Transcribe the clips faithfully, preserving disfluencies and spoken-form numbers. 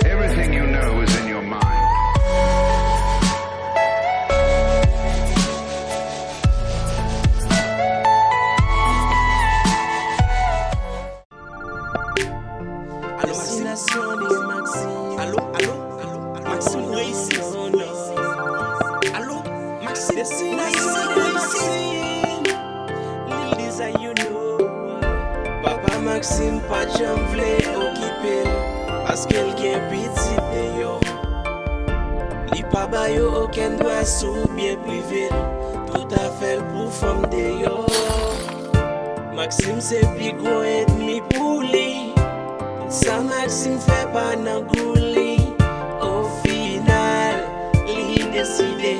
Everything you know is in your mind. Alo, Maxime. Alo, alo, alo, Maxime, reyisi. Alo, Maxime, reyisi. Lil Deza, you know. Papa Maxime pa t janm vle okipe l, paske l gen pitit deyò. Li pa ba yo okenn dwa sou byen prive l, tout afè l pou fanm deyò. Maxime se pi gwo ènmi pou li. Sa Maxime fè pa nan gou li. Ofinal, li deside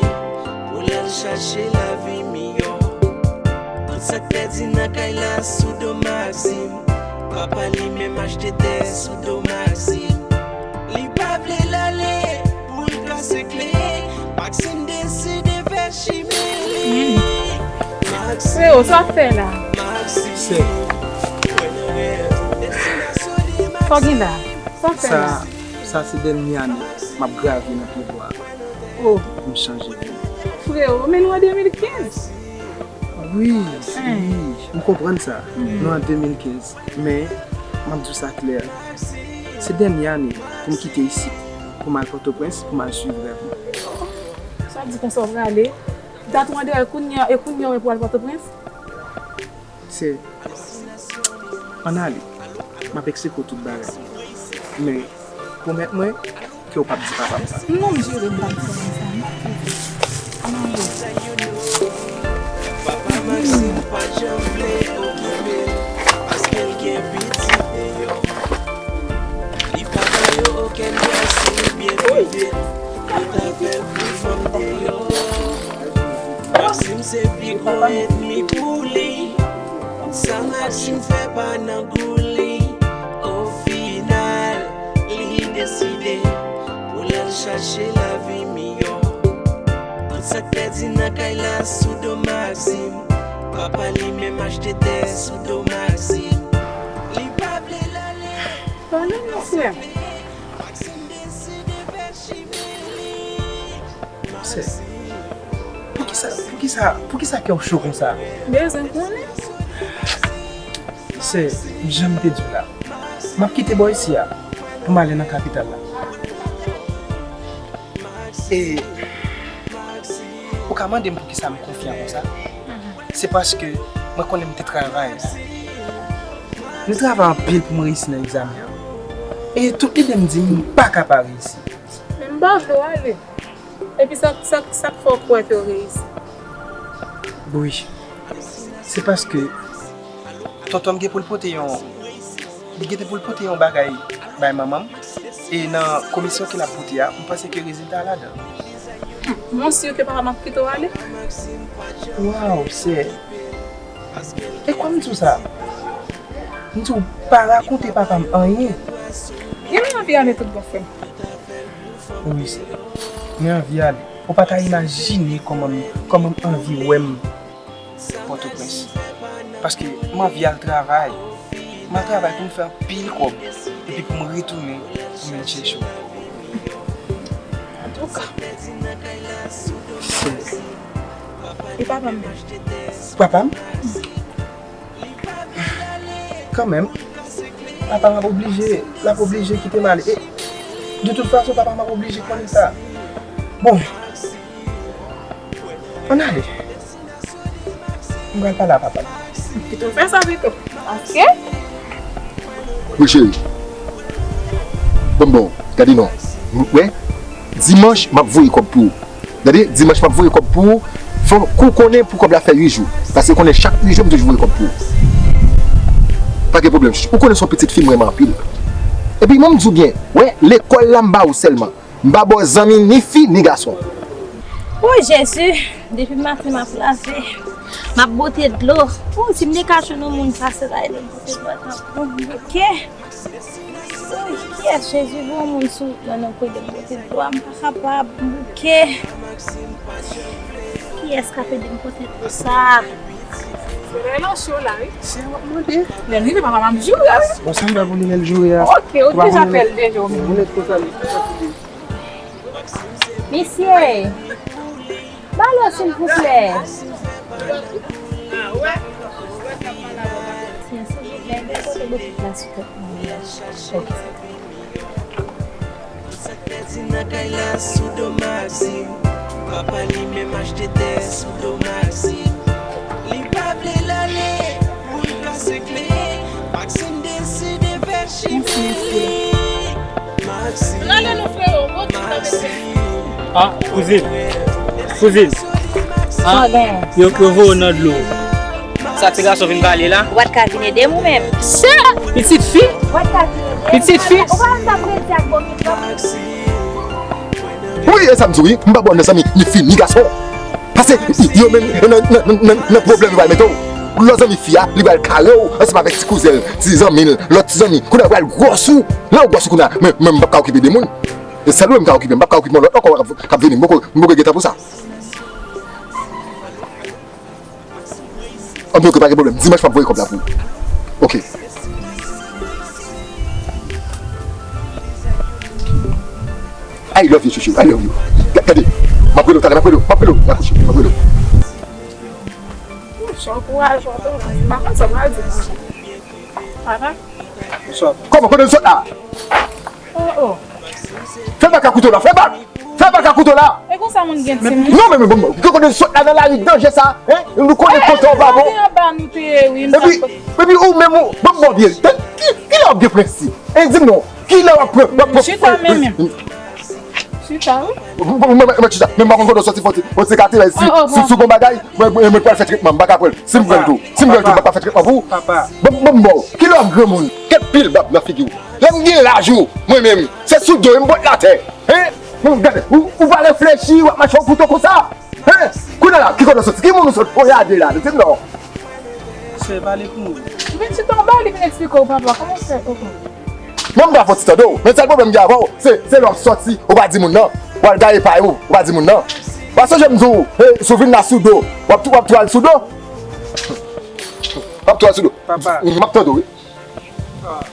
pou l al chache lavi miyò. Tout sa k pèdi nan kay la sou do Maxime. Papa li menm achte tè sou do Maxime. Li pa vle l ale pou l kase kle. Maxime deside fè chimen li. Maxime, Freo, sa w ap fè la? Maxime. Sè. Sa w gen la? Sa w ap fè la? Sa, sa se dènye ane m ap grave nan pye bwa. Oh. M chanje vi. Freo, men nou an de mil kenz. Wi, wi, m konprann sa. Nou an de mil kenz. Men, m ap di w sa klè. Se dènye ane pou m kite isit, pou m al Pòtoprens, pou m al swiv rèv mwen. Sa w ap di konsa w prale? Ou ta tou andeyò, e kounye a, e kounye a w wè pou w al Pòtoprens? Sè, ann ale. M ap eksplike w tout bagay. Men, pwomèt mwen ke w p ap di papa m sa. Non, m jire m p ap di papa m sa, non. Ann ale. Papa Maxime pa janm vle okipe l, paske l gen pitit deyò. Li pa ba yo okenn dwa sou byen prive l, yo ta fè l pou fanm deyò. Maxime se pi gwo ènmi pou li. Sa Maxime fè pa nan gou li. Ofinal, li deside pou l al chache lavi miyò. Tout sa k pèdi nan kay la sou do Maxime. Papa li menm achte tè sou do Maxime. Li pa vle l ale. Pale non, frè. Sè, poukisa, poukisa, poukisa kè w cho konsa? Bezwen konnen. Sè, jan m te di w la, m ap kite bò isi a pou m ale nan kapital la. E ou ka mande m poukisa m konfyan konsa? Se paske mwen konnen m te travay. Mwen travay anpil pou mwen reyisi nan egzamen an. E tout lide m di m pa ka pa reyisi. Men m pa vle w ale. Epi sa, sa, sa k fè w kwè ke w reyisi? Wi. Se paske tonton m gen pou l pote yon, li gen pou l pote yon bagay bay manman m. E nan komisyon ke l ap pote a, m panse ke rezilta a ladan. Mwen si ke papa m ap kite w ale. Waw, sè. E kòm m di w sa, m di w pa rakonte papa m anyen. Gen mwen anvi ale tout bon frè m. Wi, sè. Mwen anvi ale. Ou pa ka imajine kòman m, kòman m anvi wè m Pòtoprens. Paske m anvi al travay. M al travay pou m fè anpil kòb. Epi pou m retounen pou m vin chèche w. Antouka. Sè. E papa m? Papa m? Kanmenm, papa m ap oblije, l ap oblije kite m ale. E, de tout fason, papa m ap oblije konnen sa. Bon, ann ale. M pral pale a papa m. Pito w fè sa pito. Paske? Wi, cheri. Bon, bon, gade non. Ou wè, dimanch, m ap voye kòb pou ou. Gade, dimanch m ap voye kòb pou ou. Fò kou konnen pou kòb la fè uit jou. Paske konnen chak uit jou m toujou voye kòb pou ou. Pa gen pwoblèm. Ou konnen se yon pitit fi m renmen anpil. Epi mwen m di w byen, wè, lekòl la m ba ou sèlman. M pa ba w zanmi ni fi ni gason. O Jezi, depi maten m ap lave, m ap bwote dlo. O, si m te ka jwenn yon moun pase la, e li pote dlo a t ap bon, oke. Woy, Kiyès Jezi voye yon moun sou wout mwen nan pou ede m pote dlo a, m pa kapab, m bouke. Kiyès k ap ede m pote dlo sa? Solèy lan cho la, wi. Chè, w ap mande. Lè l rive, papa, m ap joure, wi. Bon, sa m fè pou li lè l joure a? Ok, ou deja fè l deja, ou menm. Misye, balo, silvouplè. Silvouplè, mete bout la sou tèt mwen. Ok. Sa k pèdi nan kay la sou do Maxime. Papa li menm achte tè sou do Maxime. Li pa vle l ale pou l ka sekle. Maxime deside fè chimen li. Maxime. Rale non, frewo, bon ti tanbe. Ah, kouzin. Kouzin. Ah, yo, yo voye w nan dlo. Sa ti gason vin pale la? Ou pa t ka vin ede m ou menm? Sa! Pitit fi? Ou pa t ka vin ede m? Pitit fi? Ou pa wè m t ap redi ak bon pitit la? Wi, e sa m di w, wi. M pa bon nan zanmi, li fini gason. Pase, yo menm, nan, nan, nan, nan pwoblèm yo pral mete w. Lòt zanmi fi a, li pral kare w, ansanm avèk ti kouzen l, ti zanmi l, lòt ti zanmi. Kounye a, pral gwòs ou. Lè w gwòs ou kounye a, men, men m p ap ka okipe de moun. E sèl ou menm m ka okipe, m p ap ka okipe yon lòt ankò k ap, k ap vini. M poko, m poko gen tan pou sa. Anben, ok, pa gen pwoblèm. Dimanch, m ap voye kòb la pou ou. Ok. I love you, chouchou. I love you. Ga-, gade. M ap rele w talè, m ap rele w, m ap rele w. Dakò, cheri, m ap rele w. Ou se ankourajan tou. M pa konn sa m pral di. Papa. Kòman, kote l sot la? Oh, oh. Fè bak ak kouto la, fè bak! Fè bak ak kouto la! E konsa moun gen timoun? Non, men, men, bon, bon, kote l sot la nan lari danje sa, hein? Nou konnen kote w pa bon. Anba nou te ye, wi. Epi, epi ou menm, ou, bon, bon, byen. Ki, kilè w ap gen prensip? E di m non, kilè w ap pran, w ap pran. Chita, men, men. Chita, wi. Mwen, mwen, mwen, chita. Men m pa konn kote w soti, fò ti, fò ti katrè, si, si, si w gon bagay, mwen, mwen, mwen pral fè tretman, m pa ka pran l. Si m pran l tou, si m pran l tou, m pa ka fè tretman pou ou. Papa. Bon, bon, bon. Kilè w ap granmoun? Kèt pil bab nan figi w. Lè m gen laj ou, mwen menm, se sou do m pot l atè. Hein? Bon, gade, ou, ou pa reflechi, w ap mache yon kouto konsa. Hein? Kounye a la, ki kote w soti? Ki moun ou sot poyade la? Di m non. Se pale pou mwen. Vin chita anba, li vin eksplike w, papa. Kòman w fè? Mwen m ta fè w ti tande w, men sèl pwoblèm m gen avè w, se, se lè w ap sòti, ou pa di moun nan. W al gaye pay ou, ou pa di moun nan. W a sonje m di w, e, si w vin la sou do, w ap tou, w ap tou al sou do. W ap tou al sou do. Papa. M ap tande w, wi. Ah,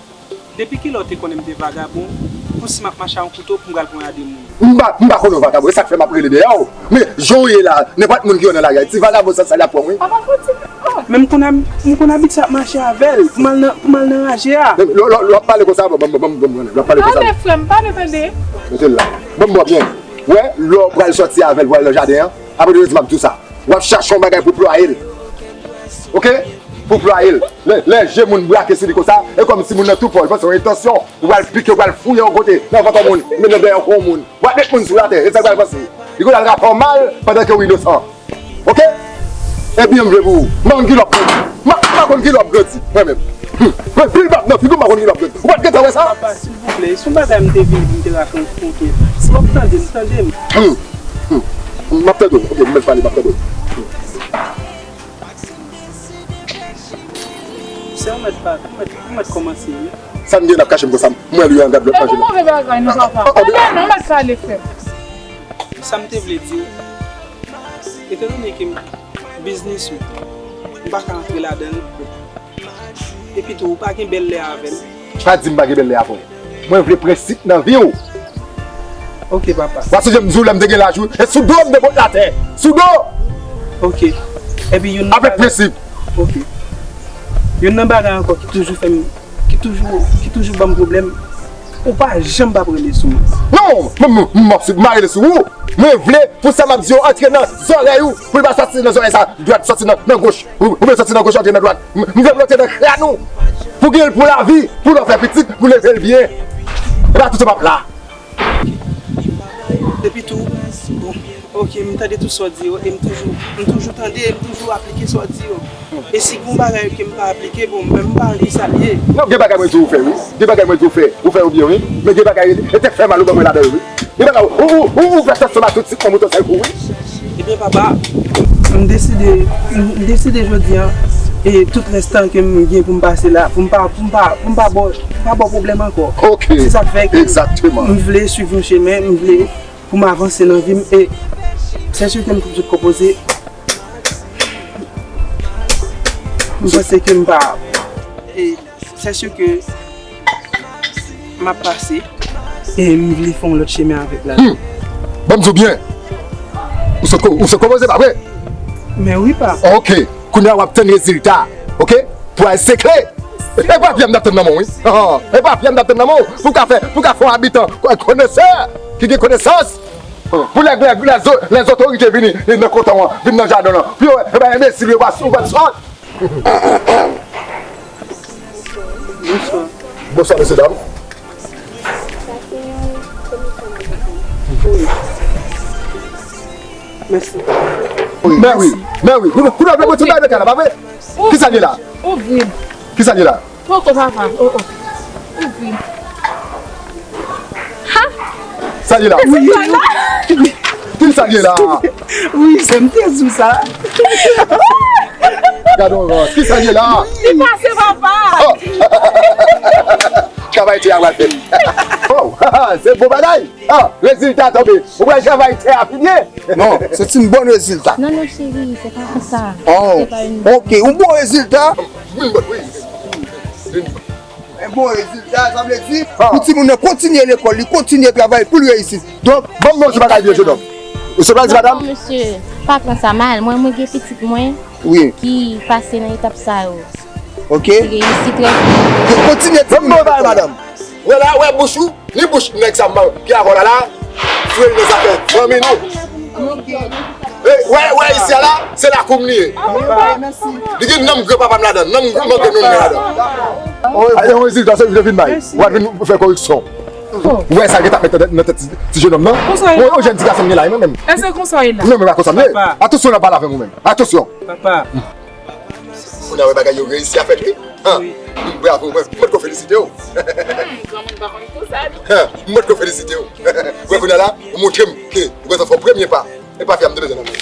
depi kilè w te konnen m te vagabon, pou si m ap mache a yon kouto pou m pral poyade moun? M pa, m pa konnen w vagabon, e sa k fè m ap rele dèyè w. Men, jan w ye la, nenpòt moun ki wè w nan lari a, ti vagabon sa, sa l ap pran w, wi. Papa, fò ti, oh. Men m konn ab-, m konn abitye ap mache avè l, pou m al nan, pou m al nan raje a. Men, lè, lè, lè w ap pale konsa, ban m, ban m, ban m, ban m konnen. Lè w ap pale konsa. Pale, frè m, pale, tande. Mete l la. Ban m bò byen. Wè, lè w pral sòti avè l, pou al nan jaden an, apre de di m ap di w sa. W ap chache yon bagay pou plwaye l. Oke? Pou plwaye l. Lè, lè je moun brake sou li konsa, e kòmsi moun nan tou pò, li panse yon entansyon. Ou pral pike, ou pral fouye yon kote nan vant yon moun, men nan dèyè yon moun. W ap met moun sou latè, e sa l pral panse. Li konn al rapè w mal pandan ke w inosan. Oke? E byen m vle pou ou. M pa konn kilè w ap grandi. M pa, m pa konn kilè w ap grandi, mwen menm. Hmm. Mwen pil bab nan figi w, m pa konn kilè w ap grandi. Ou pa t gentan wè sa? Papa, silvouplè, se yon bagay m te vin, m te rakonte. Si w ap tande m, tande m. Hmm. Hmm. M ap tande w. Oke, m mèt pale, m ap tande w. Hmm. Se ou mèt pa, ou mèt, ou mèt kòmanse, wi. Sa n gen n ap kache m konsa, m wè li an gad lòt manje. E pou move bagay nou, papa. Anben, nou mèt pale, frè m. Sa m te vle di w, etandone ke m biznis ou, m pa ka antre ladan l. Epi tou, ou pa gen bèl lè avè m. Pa di m pa gen bèl lè avè w. Mwen vle prensip nan vi w. Ok, papa. W a sonje m di w lè m te gen laj ou, e sou do m te pot l atè. Sou do! Ok. Epi youn nan... Avèk prensip. Ok. Youn nan bagay ankò ki toujou fè m, ki toujou, ki toujou ban m pwoblèm, ou pa janm p ap rele sou mwen. Non! Mwen, mwen, mwen, mwen, mwen rele sou ou. Mwen vle pou sa m ap di yo antre nan zòrèy ou, pou li pa sòti nan zòrèy sa, dwat sòti nan, nan goch, ou, oubyen sòti nan goch antre nan dwat. M, m vle pou l antre nan krèn ou, pou gen l pou lavi, pou lè w fè pitit, pou leve l byen. E pa tout tan m ap la. Epi tou, bon, ok, m tande tout sa w di yo, e m toujou, m toujou tande, e m toujou aplike sa w di yo. E si gon bagay ke m pa aplike, bon, men m pa wè kisa l ye. Non, gen bagay mwen di w fè, wi. Gen bagay mwen di w fè, ou fè yo byen, wi. Men gen bagay, e tèt fè mal, ou ban mwen ladan yo, wi. Gen bagay, ou, ou, ou, ou fè tansyon ba tout sik nan mouton sèl kou, wi. Ebyen, papa, m deside, m deside jodi a, e tout rès tan ke m gen pou m pase la, pou m pa, pou m pa, pou m pa ba w, pou m pa ba w pwoblèm ankò. Ok. Se sa k fè ke Egzakteman. M vle swiv yon chemen, m vle pou m avanse nan vi m. E sè sou ke m sot konpoze, m panse ke m pa, e sè sou ke m ap pase, e m vle fè yon lòt chemen avèk la. Hmm. Ban m di w byen. Ou sot ko-, ou sot konpoze, pa vre? Men wi, pa. Ok. Kounye a w ap tann rezilta. Ok? Pou al sekle. E pa pyè m t ap tann nan men w, wi. E pa pyè m t ap tann nan men w. Pou w ka fè, pou w ka fè yon abitan ko-, konesè, ki gen konesans. Pou lè, lè, lè zo-, lè zotorite vini, vin nan koton an, vin nan jaden an. Pou yo, e ben, enbesil, yo pa, yo pa sòt. Bonswa. Bonswa, mesye dam. Mèsi. Men wi, men wi. Kounye a, kounye a, kounye a, pa vre? Kisa l ye la? Ouvri. Kisa l ye la? Poko, papa. Oh, oh. Ouvri. Ha? Sa l ye la? Wi. Kisa l ye la? Wi, se m te di w sa. Gade yon rans. Kisa l ye la? Li pase, papa. Oh. Travay te a pral fèt. Oh, se bon bagay. Ah, rezilta tonbe. Ou wè travay tè a pi byen? Non, se ti yon bon rezilta. Non, non, cheri, se pa konsa. Oh, se pa yon ok, yon bon rezilta. Yon bon, wi. Yon bon rezilta, sa vle di, ah, pou timoun nan kontinye lekòl, li kontinye travay pou l reyisi. Donk, ban m di w yon ti bagay byen, jennonm. Ou se pa di, madam? Non, mesye, pa pran sa mal. Mwen, mwen gen pitit mwen wi, ki pase nan etap sa yo. Ok. Li reyisi trè byen. Kontinye di. Ban m di w yon bagay, madanm. Wè la, wè bouch ou, ni bouch nèg sa m ki avè w la la, fre l nan zafè fanmi nou. Ok. E, wè, wè isi a la, se lakou m li ye. Li gen nanm granpapa m ladan l, nanm manke nou gen ladan l. A, yon rezilta, se li te vin bay. Mèsi. W ap vin fè koreksyon. Ou wè sa l gentan met nan tèt ti, ti jennonm nan? Konsa l ye la? Yon jèn ti gason m gen la, mwen menm. Èske konsa l ye la? Non, men pa konsa m ye. Papa. Atansyon, n ap pale avè m ou menm. Atansyon. Papa. Kounye a wè bagay yo reyisi a fèt, wi. An, wi. Bravo, mwen, mwen potko felisite w. Hmm, granmoun pa konn konsa, non. An, mwen potko felisite w. Wè, kounye a la, ou montre m ke ou gentan fè yon premye pa. E pa fè a m te bezwen nan men.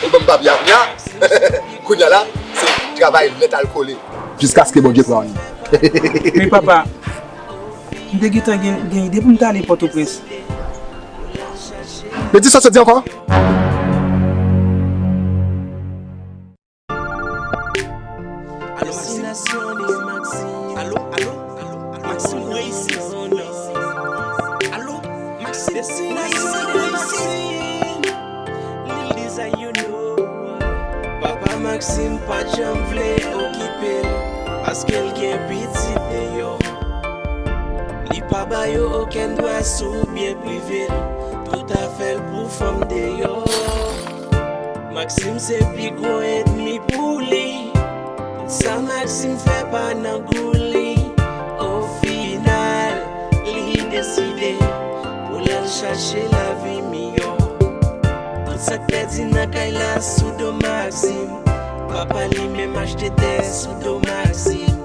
Ou ban m papye a kounye a. Kounye a la, se travay nèt al kole. Jiskaske Bondye pran w. Men papa, m te gentan gen, gen ide pou m t ale Pòtoprens. Men di sa w sot di ankò? Alo, Maxime. Destinasyon de Maxime. Alo, alo, alo, alo. Maxime reyisi. Alo, Maxime. Destinasyon de Maxime. Lil Deza, you know. Papa Maxime pa t janm vle okipe l, paske l gen pitit deyò. Li pa ba yo okenn dwa sou byen prive l. Tout afè l pou fanm deyò. Maxime se pi gwo ènmi pou li. Tout sa Maxime fè pa nan gou li. Ofinal, li deside pou l al chache lavi miyò. Tout sa k pèdi nan kay la sou do Maxime. Papa li menm achte tè sou do Maxime.